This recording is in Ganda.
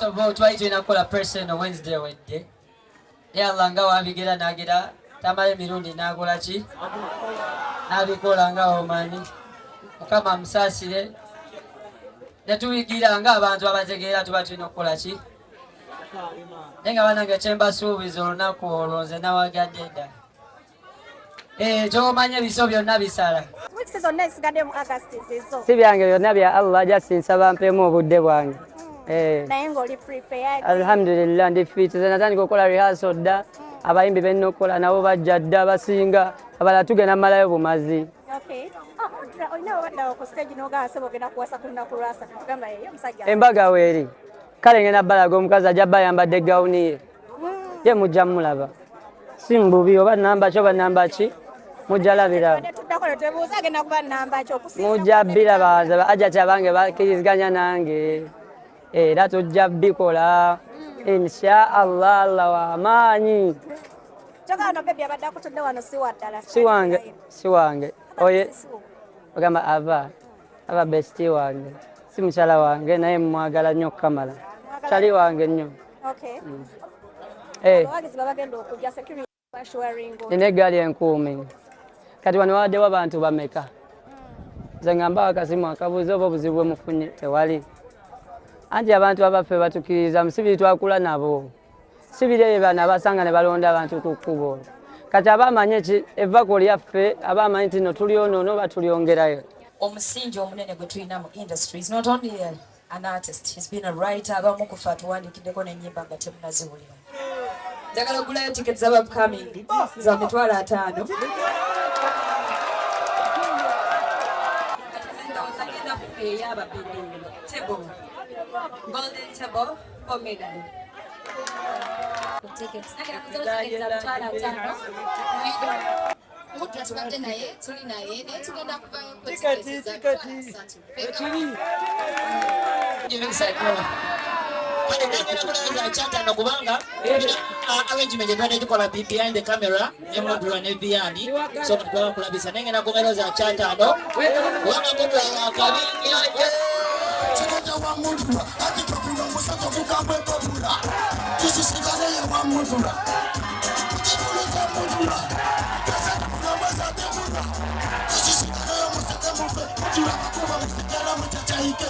First of all, twali tulina kukola press eno Wednesday wedde, naye Allah nga wabigera nagira tamala emirundi nakola ki nabikola nga omanyi. Mukama amusaasire. Netuyigira nga abantu abategeera tuba tulina okukola ki, naye nga banange kyembasuubiza olunaku olwo nze nawagadde dda. Kyomanya ebiso byonna bisala si byange byonna bya Allah, just nsaba mpemu obudde bwange. Alhamdulillah, ndi fit. Nze natandika okukola rehearsal dda, abayimbi benna okukola nabo bajja dda, basinga abalala tugenda mmalayo bumazi. Embaga weeri kale ngenda balaga omukazi ajja bba ayambadde gawuni ye, ye mujja mulaba, si mbubi oba namba ki oba namba ki, mujja labira, mujja biraba. Ajja kyabange bakkiriziganya nange era tujja bikola insha Allah. Allah wamaanyi. Si wange, si wange oye ogamba ava aba bestie wange, si mukyala wange, naye mwagala nnyo okukamala, kyali wange nnyo. Nina eggaali enkuumi. Kati wano wabaddewo abantu bameka? Nze ngamba akasimu akabuuza oba obuzibu bwe mufunye tewali, anti abantu abaffe batukiriza musibiri twakula nabo, si biri ebyo bano abasanga ne balonda abantu ku kkubo. Kati aba amanyi evvako lyaffe, aba amanyi nti no tulyonoona oba tulyongerayo. Omusingi omunene gwe tulina mu industry is not only an artist, he's been a writer. Abamu kufe atuwandiikiddeko n'ennyimba nga temunaziwulira. Njagala ogulayo ticket z'aba upcoming za 50,000. Ndowooza ngenda ey'ababiri table, golden table, 4 million tickets. Nagenda kuzayo tickets za 50,000. Mudra tubadde naye, tuli naye, naye tugenda kuvayo ku tickets za 30,000. Kale nagenda kulowooza kyataano kubanga arrangement gyetubadde tukola behind the camera ne Mudra ne Viani, so kati twaba kulabisa, naye ngenda kumelooza kyataano kubanga Mudra wakabi. Kikoja wa Mudra akitokula omusajja ogugambwe kobula tusisikane ye wa Mudra kukikulu kya Mudra kasakulomwezademura tusisikaneyo museke mufe Mudra kakuba musigala mucacayike.